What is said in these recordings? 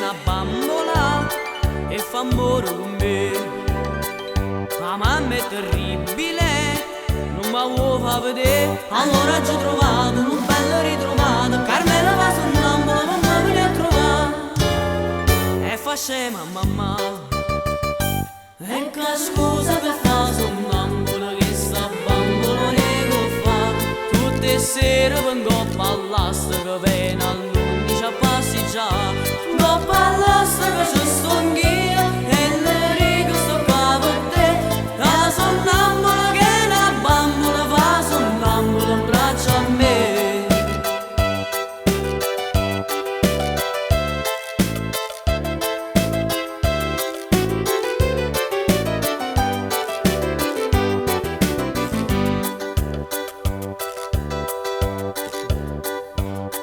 na bambola e fa ammore con me. Ma mamma è terribile, non mi vuole fa vedere. Allora ci ho trovato, un bello ritrovato. Carmela va sonnambula, mamma viene a trovare. E fa scema mamma. E che scusa che fa sonnambula che sta bambola ne fa. Tutte le sere vengo a all'asta che viene all'11 a passeggiare. Ngoppa all'asta che ci sto anch'io e le rigo sto qua per te. La sonnambula che è una bambola fa sonnambula in braccio a me.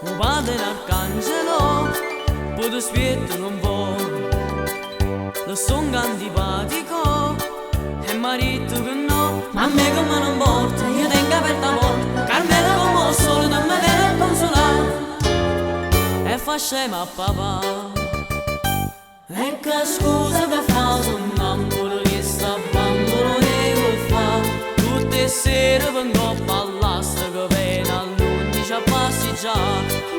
O padre l'arcangelo, poi ti aspetto non vuoi. Lo son antipatico e marito che no. Ma a me come non porta, io tengo aperta la porta. Carmela come sole, non mi viene a consolare. E fa scema a papà. E che scusa che fa sonnambula che sta bambola ne fa. Tutte le sere vengo a all'asta che viene all'11 a passeggiare.